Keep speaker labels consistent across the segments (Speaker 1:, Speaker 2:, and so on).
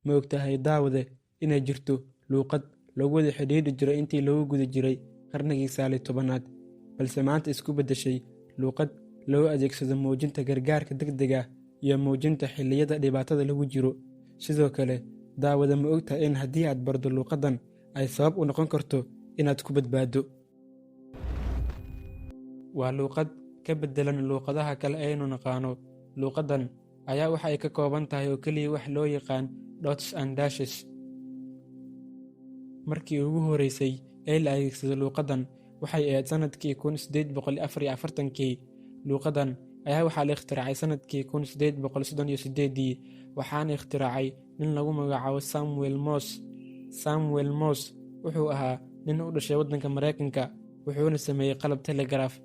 Speaker 1: Ma ogtahay, daawade, inay jirto luuqad lagu wada xidhiidhi jiray intii lagu guda jiray qarnigii 19aad, balse maanta isku beddeshay luuqad loo adeegsado muujinta gargaarka degdega ah iyo muujinta xilliyada dhibaatada lagu jiro? Sidoo kale, daawade, ma ogtahay in haddii aad bardo luuqaddan ay sabab u noqon karto inaad ku badbaaddo? Waa luuqad ka beddelan luuqadaha kale aynu naqaano. Luuqaddan ayaa waxa ay ka kooban tahay oo keliya wax loo yaqaan dots and dashes. Markii ugu horeysay ee la adeegsado luuqaddan waxay ahayd sannadkii 1844-kii. Luuqaddan ayaa waxaa la ikhtiraacay sannadkii 1838-dii, waxaana ikhtiraacay nin lagu magacaabo Samuel Morse. Samuel Morse wuxuu ahaa nin u dhashay waddanka Maraykanka, wuxuuna sameeyey qalab telegraph.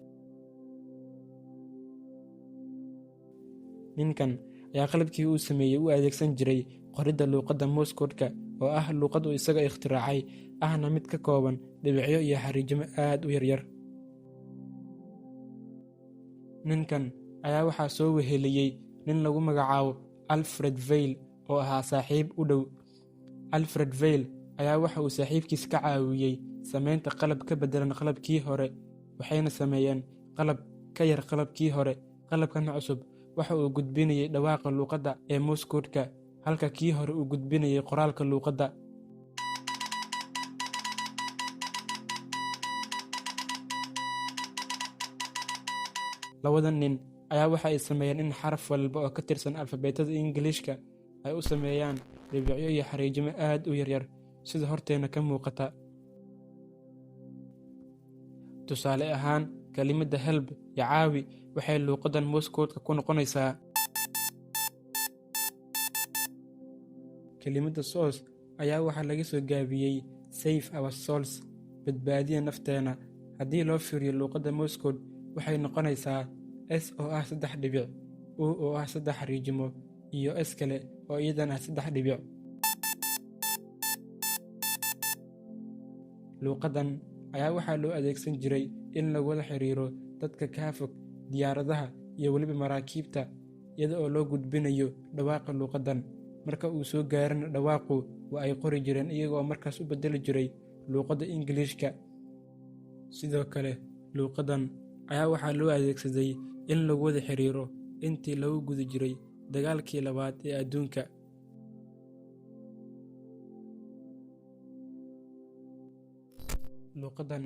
Speaker 1: Ninkan ayaa qalabkii uu sameeyey u adeegsan jiray qoridda luuqadda Morse code-ka, oo ah luuqad uu isaga ikhtiraacay, ahna mid ka kooban dhibicyo iyo xariijimo aad u yaryar. Ninkan ayaa waxaa soo weheliyey nin lagu magacaabo Alfred Vail, oo ahaa saaxiib u dhow. Alfred Vail ayaa waxa uu saaxiibkiis ka caawiyey samaynta qalab ka beddelan qalabkii hore, waxayna sameeyeen qalab ka yar qalabkii hore. Qalabkan cusub waxa uu gudbinayay dhawaaqa luuqadda ee Morse code-ka, halka kii hore uu gudbinayay qoraalka luuqadda. Labadan nin ayaa waxa ay sameeyeen in xaraf walba oo ka tirsan alfabeetada Ingiliishka ay u sameeyaan dhibicyo iyo xariijimo aad u yaryar, sida horteena ka muuqata. Tusaale ahaan, kelimadda "help" iyo "caawi" waxay luuqaddan Morse code-ka ku noqonaysaa. Kelimadda "SOS" ayaa waxaa laga soo gaabiyey "Save Our Souls", badbaadiya nafteena. Haddii loo fiiriyo luuqadda Morse code, waxay noqonaysaa S oo ah saddex dhibic, O oo ah saddex xariijimo iyo S kale oo iyadana ah saddex dhibic. Luuqaddan ayaa waxaa loo adeegsan jiray in lagula xiriiro dadka kaa fog, diyaaradaha iyo weliba maraakiibta, iyada oo loo gudbinayo dhawaaqa luuqaddan. Marka uu soo gaarana dhawaaqu, waa ay qori jireen, iyaga oo markaas u beddeli jiray luuqadda Ingiliishka. Sidoo kale, luuqaddan ayaa waxaa loo adeegsaday in lagu wada xiriiro intii lagu guda jiray Dagaalkii Labaad ee Adduunka. Luuqaddan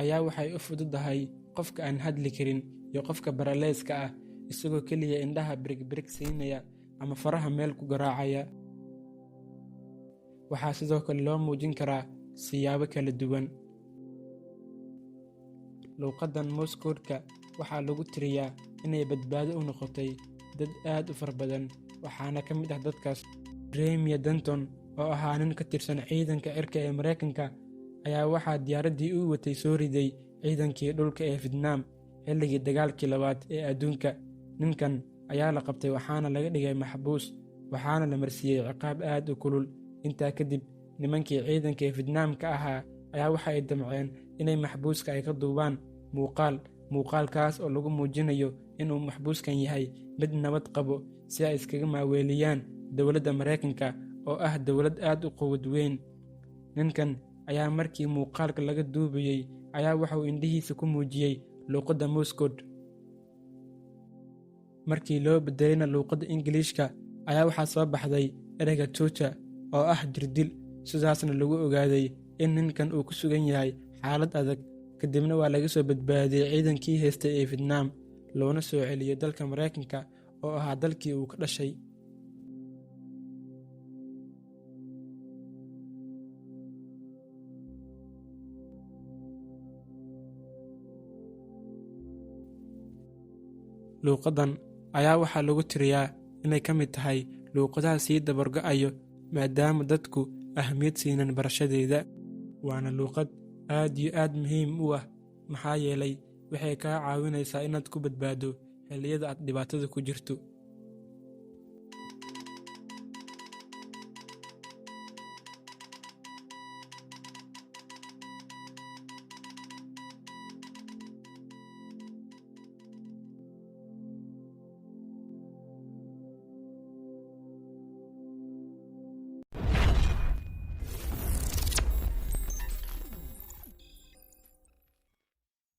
Speaker 1: ayaa waxay u fududahay qofka aan hadli karin iyo qofka baraleyska ah, isagoo keliya indhaha birig siinaya ama faraha meel ku garaacaya. Waxaa sidoo kale loo muujin karaa siyaabo kala duwan. Luuqaddan Morse code-ka waxaa lagu tiriyaa inay badbaado u noqotay dad aad u fara badan, waxaana ka mid ah dadkaas Jeremiah Denton, oo ahaa nin ka tirsan ciidanka cirka ee Maraykanka, ayaa waxaa diyaaraddii uu watay soo riday ciidankii dhulka ee Vietnam xilligii Dagaalkii Labaad ee Adduunka. Ninkan ayaa la qabtay, waxaana laga dhigay maxbuus, waxaana la marsiiyey ciqaab aad u kulul. Intaa kadib, nimankii ciidanka ee Vietnam-ka ahaa ayaa waxa ay damceen inay maxbuuska ay ka duubaan muuqaal, muuqaalkaas oo lagu muujinayo inuu maxbuuskan yahay mid nabad qabo, si ay iskaga maaweeliyaan dowladda Maraykanka, oo ah dowlad aad u quwad weyn. Ninkan ayaa markii muuqaalka laga duubayey ayaa waxa uu indhihiisa ku muujiyey luuqadda Morse code. Markii loo beddelayna luuqadda Ingiliishka ayaa waxaa soo baxday ereyga "torture", oo ah jirdil, sidaasna lagu ogaaday in ninkan uu ku sugan yahay xaalad adag. Kadibna waa laga soo badbaadiyey ciidankii haystay ee Vietnam, loona soo celiyey dalka Maraykanka, oo ahaa dalkii uu ka dhashay. Luuqaddan ayaa waxaa lagu tiriyaa inay ka mid tahay luuqadaha sii dabargo'ayo, maadaama dadku ahmiyad siinan barashadeeda. Waana luuqad aad iyo aad muhiim u ah, maxaa yeelay waxay kaa caawinaysaa inaad ku badbaaddo xilliyada aad dhibaatada ku jirto.